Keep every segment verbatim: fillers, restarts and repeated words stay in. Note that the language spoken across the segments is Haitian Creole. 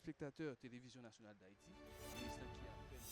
Téléspectateurs Télévision Nationale d'Haïti, minis lan ki apèn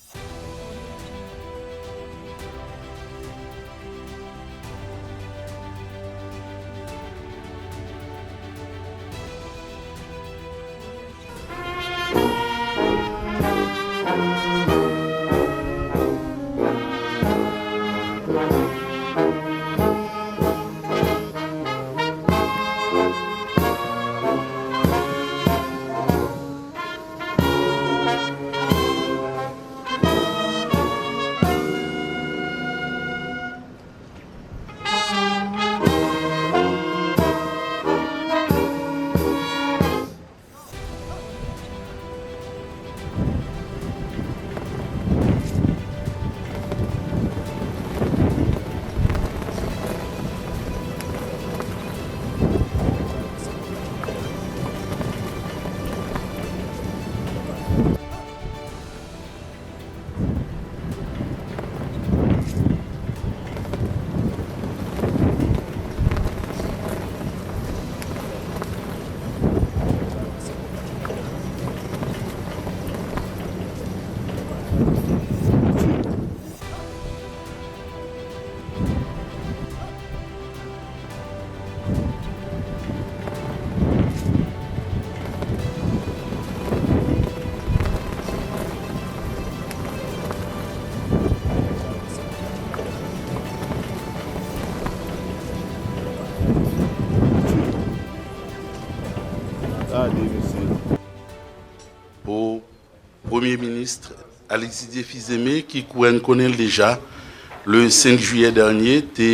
Gade, mesye. Pou Premye Minis Alix Didier Fils-Aimé, ki kouwè n konnen l deja, le senk jiyè dènye, te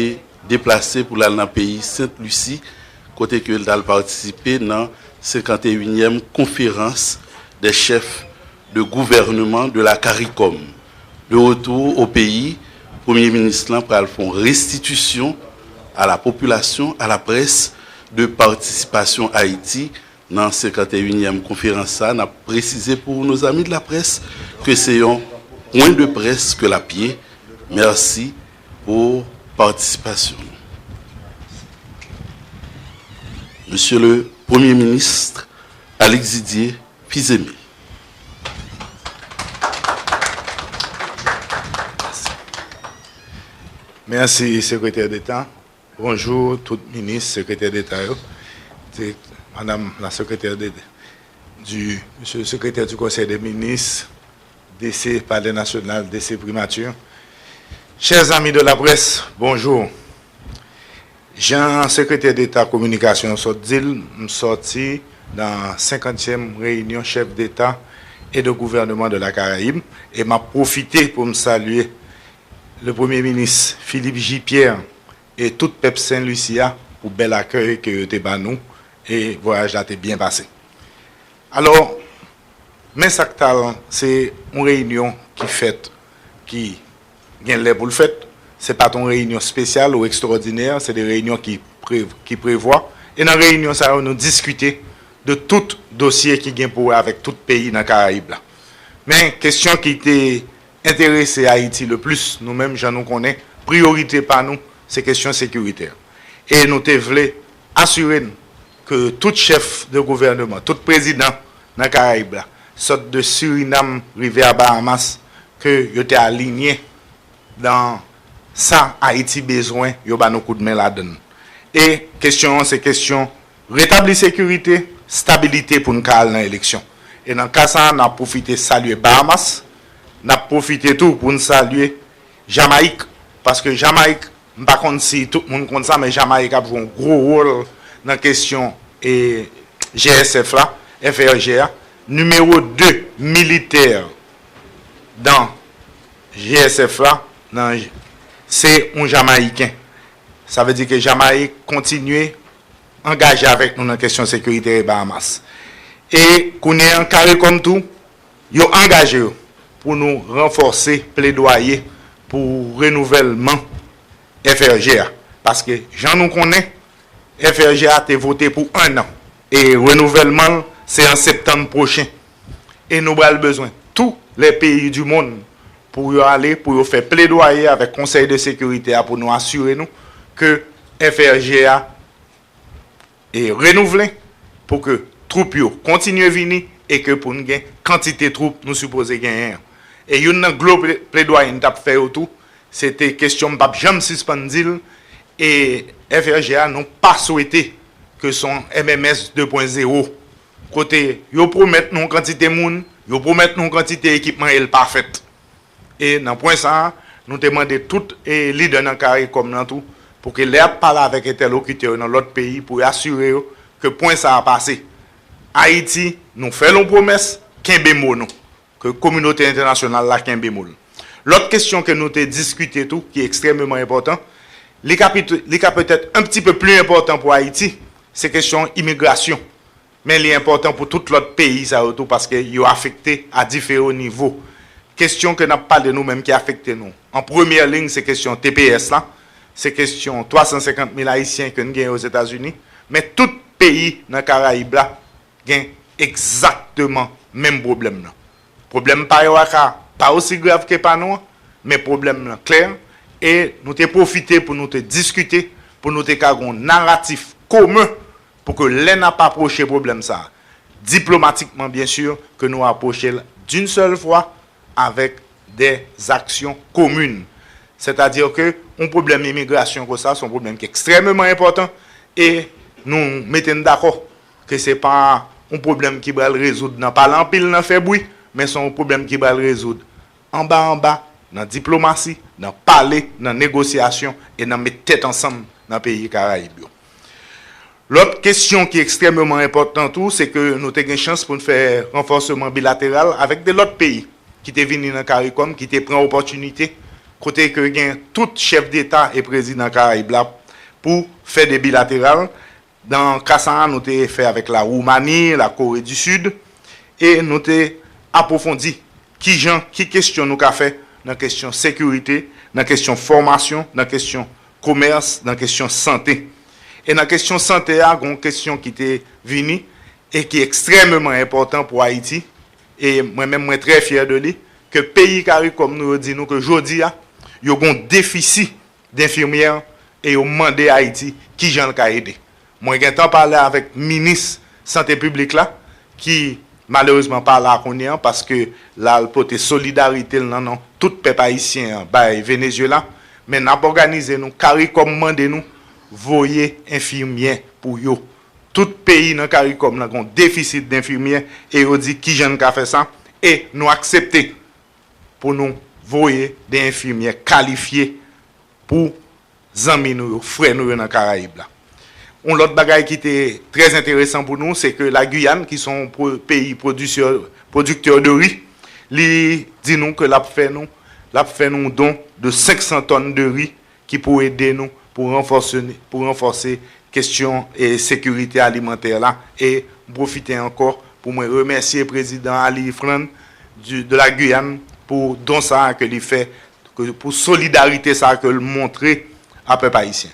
deplase pou l al nan peyi Sent Lisi, kote ke l t al patisipe nan senkanteyinnyèm konferans des chefs de gouvernement de la CARICOM. De retour au pays, Premye Minis lan pral fè yon restitisyon à la population, à la presse, de partisipasyon Ayiti nan senkanteyinnyèm konferans sa. N ap presize pou nos amis de la presse ke se yon pwen de près ke l ap ye. Mèsi pou patisipasyon nou. Monsieur le Premier ministre, Alix Didier Fils-Aimé. Mèsi, Sekretè Deta. Bonjou, tout minis, sekretè deta yo, dirèk-, madam la sekretè de, du, monsieur le secrétaire du Conseil des ministres, D C Palais National, D C Primature. Chers amis de la presse, bonjour. Jan sekretè deta kominikasyon sot di l, m sòti nan senkantyèm reyinyon chèf deta e de gouvènman de la Karayib, e m ap pwofite pou m salye le Premye Minis Philippe J. Pierre e tout pèp Sen Lisi a pou bèl akèy ke yo te ba nou, e vwayaj la te byen pase. Alò, men sa k t al, se yon reyinyon ki fèt, ki gen lè pou l fèt. Se pa t yon reyinyon espesyal ou ekstwòdinè, se de reyinyon ki pre-, ki prevwa. E nan reyinyon sa yo, nou diskite de tout dosye ki gen pou wè avèk tout peyi nan Karayib la. Men, kesyon ki te enterese Ayiti le plis, nou menm, jan nou konnen, priyorite pa nou, se kesyon sekiritè. E nou te vle asire n ke tout chèf de gouvènman, tout prezidan nan Karayib la, sot de Surinam rive a Bahamas, ke yo te alinye nan sa Ayiti bezwen, yo ba nou koudmen ladann. E kesyon an, se kesyon retabli sekirite, stabilite pou n ka al nan eleksyon. E nan ka sa a, n ap pwofite salye Bahamas, n ap pwofite tou pou n salye Jamayik, paske Jamayik, m pa konn si tout moun konn sa, men Jamayik ap jwe yon gwo wòl nan kesyon, e, G S F la, F R G a. Nimewo de militè dan G S F la, nan, se yon Jamayiken. Sa vle di ke Jamayik kontinye angaje avèk nou nan kesyon sekirite e Bahamas. E kounye an, CARICOM tou, yo angaje yo pou nou ranfòse pledwaye pou renouvèlman F R G a. Paske, jan nou konnen, F R G a te vote pou ennan. E renouvèlman l, se an septanm pwochen. E nou pral bezwen tous les pays du monde pou yo ale, pou yo fè pledwaye avèk Konsèy de Sekirite a pou nou asire nou ke F R G a e renouvle, pou ke twoup yo kontinye vini e ke pou n gen kantite twoup nou sipoze genyen an. E youn nan gwo ple- pledwaye n t ap fè yo tou, se te kesyon m p ap janm sispann di l, e F R G A nou pa swete ke se yon M M S de pwen zewo, kote yo pwomèt nou yon kantite moun, yo pwomèt nou yon kantite ekipman e l pa fèt. E nan pwen sa a, nou te mande tout e lidè nan CARICOM nan tou, pou ke lè y ap pale avèk entèlokitè yo nan lòt peyi, pou yo asire yo ke pwen sa a pase. Ayiti, nou fè l yon pwomès, kenbe mo nou. Ke kominote entènasyonal la kenbe mo l. Lòt kesyon ke nou te diskite tou, ki ekstrèmeman enpòtan, li ka pit- li ka petèt un petit peu plus important pou Ayiti, se kesyon imigrasyon. Men li enpòtan pou tout lòt peyi sa yo tou, paske yo afekte a diferan nivo. Kesyon ke n ap pale nou menm ki afekte nou, an premyè liy, se kesyon T P S la, se kesyon twa san senkant mil Ayisyen ke n genyen Ozetazini, men tout peyi nan Karayib la gen egzakteman menm pwoblèm nan. Pwoblèm pa yo a ka pa osi grav ke pa nou an, men pwoblèm nan klè, e nou te pwofite pou nou te diskite, pou nou te ka gen yon naratif komen, pou ke lè n ap apwoche pwoblèm sa a, diplomatikman, byen si, ke nou apwoche l d'une seule fois avec des actions communes. Sètadi ke yon pwoblèm imigrasyon konsa, se yon pwoblèm ki ekstrèmeman enpòtan, e nou mete n dakò ke se pa yon pwoblèm ki pral rezoud nan pale anpil, nan fè bri, men se yon pwoblèm ki pral rezoud anba anba, nan diplomasi, nan pale, nan negosyasyon e nan met tèt ansanm nan peyi Karayib yo. Lòt kesyon ki ekstrèmeman enpòtan tou, se ke nou te gen chans pou n fè ranfòseman bilateral avèk de lòt peyi ki te vini nan CARICOM, ki te pran opòtinite, kote ke gen tout chèf deta e prezidan Karayib la pou fè de bilateral. Nan ka sa a, nou te fè avèk la Woumani, la Kore di Sid, e nou te apwofondi kijan, ki kesyon nou ka fè nan kesyon sekirite, nan kesyon fòmasyon, nan kesyon komès, nan kesyon sante. E nan kesyon sante a, gen yon kesyon ki te vini e ki ekstrèmeman enpòtan pou Ayiti, e mwen menm mwen trè fyè de li, ke peyi Karikòm nou yo di nou ke jodi a, yo gen yon defisi denfimyè e yo mande Ayiti kijan l ka ede. Mwen gentan pale avèk minis sante piblik la, ki malerezman pa la kounye a, paske l al pote solidarite l nan non tout pèp ayisyen an bay Venezuela, men n ap òganize nou, Karikòm mande nou voye enfimyè pou yo. Tout peyi nan Karikòm nan gen yon defisit denfimyè e yo di kijan n ka fè sa, e nou aksepte pou nou voye de enfimyè kalifye pou zanmi nou yo, frè nou yo nan Karayib la. Yon lòt bagay ki te trè enteresan pou nou, se ke la Guyane, ki se yon pwo- peyi pwodiktè, pwodiktè de ri, li di nou ke l ap fè nou, l ap fè nou yon don de senk san tòn de ri ki pou ede nou pou ranfòse, pou ranfòse kesyon e sekirite alimantè la. E m pwofite ankò pou mwen remèsye prezidan Ali Yifrane du- de la Guyane pou don sa a ke li fè ke- pou solidarite sa a ke l montre a pèp ayisyen.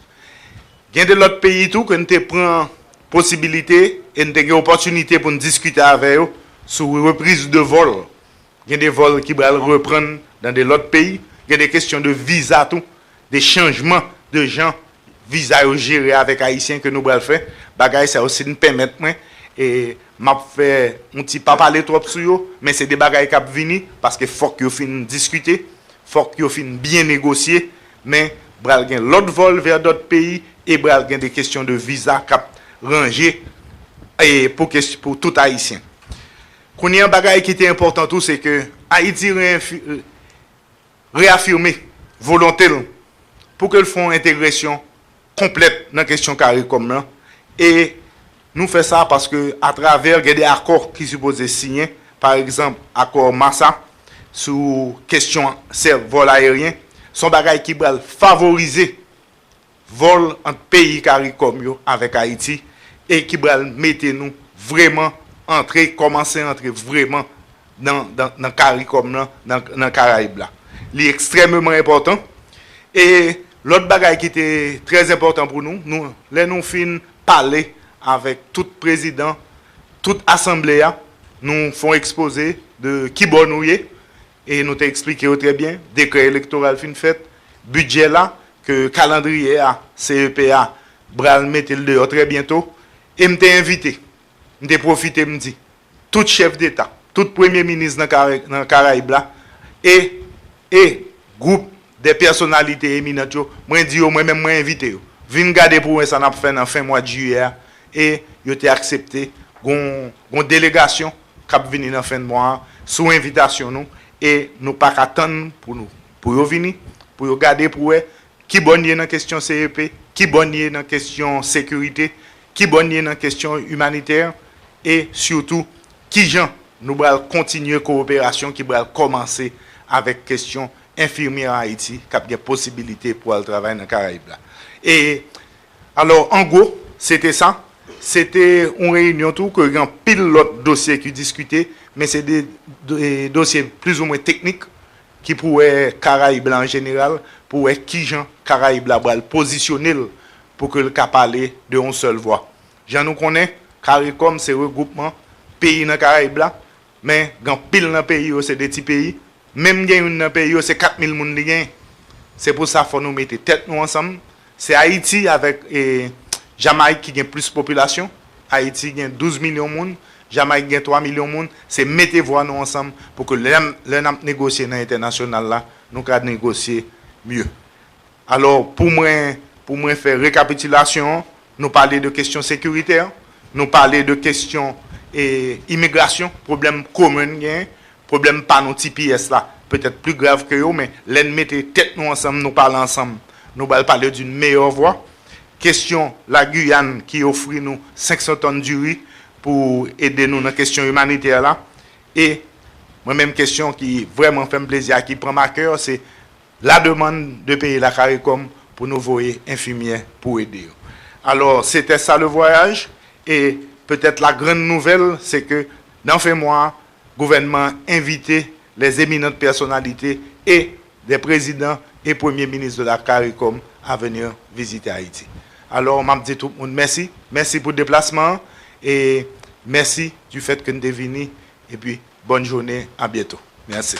Gen de lòt peyi tou ke n te pran posibilite e n te gen opòtinite pou n diskite avè yo sou repriz de vòl. Gen de vòl ki pral reprann nan de lòt peyi. Gen de kesyon de viza tou, de chanjman de jan viza yo jere avèk ayisyen ke nou pral fè. Bagay sa yo, si n pèmèt mwen, e m ap fè yon ti pa pale twòp sou yo, men se de bagay k ap vini, paske fòk yo fin diskite, fòk yo fin byen negosye, men pral gen lòt vòl vè dòt peyi, e pral gen de kesyon de viza k ap ranje e pou, kes- pou tout ayisyen. Kounye a, bagay ki te enpòtan tou, se ke Ayiti reenfi- reyafime volonte l pou ke l fè yon entegrasyon konplèt nan kesyon Karikòm lan. E nou fè sa paske atravè gen de akò ki sipoze siyen, pa egzanp, akò Massa sou kesyon sèv vòl ayeryen, se yon bagay ki pral favorize vòl ant peyi Karikòm yo avèk Ayiti e ki pral mete nou vrèman antre, kòmanse antre vrèman nan, nan, nan Karikòm lan, nan, nan Karayib la. Li ekstrèmeman enpòtan. E lòt bagay ki te trè enpòtan pou nou, nou, lè nou fin pale avèk tout prezidan, tout asanble a, nou fè yon ekspoze de kibò nou ye, e nou te eksplike yo trè byen, dekrè elektoral fin fèt, bidjè la, ke kalandriye a, C E P a, pral mete l deyò trè byento, e m te envite, m te pwofite m di, tout chèf deta, tout premye minis nan Kara- nan Karayib la, e, e gwoup de pèsonalite eminant yo, mwen di yo, mwen menm mwen envite yo. Vin gade pou wè sa n ap fè nan fen mwa jiyè a, e yo te aksepte gon, gon delegasyon k ap vini nan fen mwa a sou envitasyon nou, e nou pa ka tann pou nou, pou yo vini, pou yo gade pou wè ki bò n ye nan kesyon C E P, ki bò n ye nan kesyon sekirite, ki bò n ye nan kesyon imanitè, e sitou ki jan nou pral kontinye kowoperasyon ki pral kòmanse avèk kesyon enfimyè Ayiti k ap gen posibilite pou al travay nan Karayib la. E alò, an gwo, se te sa. Se te yon reyinyon tou ke gen anpil lòt dosye ki diskite, men se de, de dosye plizoumwen teknik ki pou wè Karayib la an jeneral, pou wè kijan Karayib la pral pozisyone l pou ke l ka pale de yon sèl vwa. Jan nou konnen, Karikòm se regwoupman peyi nan Karayib la, men gen anpil nan peyi yo se de ti peyi. Menm gen youn nan peyi yo se kat mil moun li genyen. Se pou sa fò nou mete tèt nou ansanm. Se Ayiti avèk e, Jamayik ki gen plis popilasyon. Ayiti gen douz milyon moun, Jamayik gen twa milyon moun. Se mete vwa nou ansanm pou ke lè, lè n ap negosye nan entènasyonal la, nou ka negosye mye. Alò, pou mwen, pou mwen fè rekapitilasyon an, nou pale de kesyon sekiritè, nou pale de kesyon e, imigrasyon, pwoblèm komen n genyen, pwoblèm pa nou T P S la, petèt pli grav ke yo, men lè n mete tèt nou ansanm, nou pale ansanm, nou pral pale d'une meilleure voie. Kesyon la Guyane ki ofri nou senk san tòn diri pou ede nou nan kesyon imanitè la. E mwen menm kesyon ki vrèman fè m plezi a, ki pran m a kè, se la demande de peyi la Karikòm pou nou voye enfimyè pou ede yo. Alò, se te sa le voyaj, e petèt la grande nouvelle, se ke nan fen mwa a, gouvènman an envite les éminentes personnalités et des présidents et premiers ministres de la Caricom à venir visiter Haïti. Alò, m ap di tout moun mèsi. Mèsi pou deplasman an e mèsi du fait ke n te vini. Epi, bonne journée, à bientôt. Mèsi.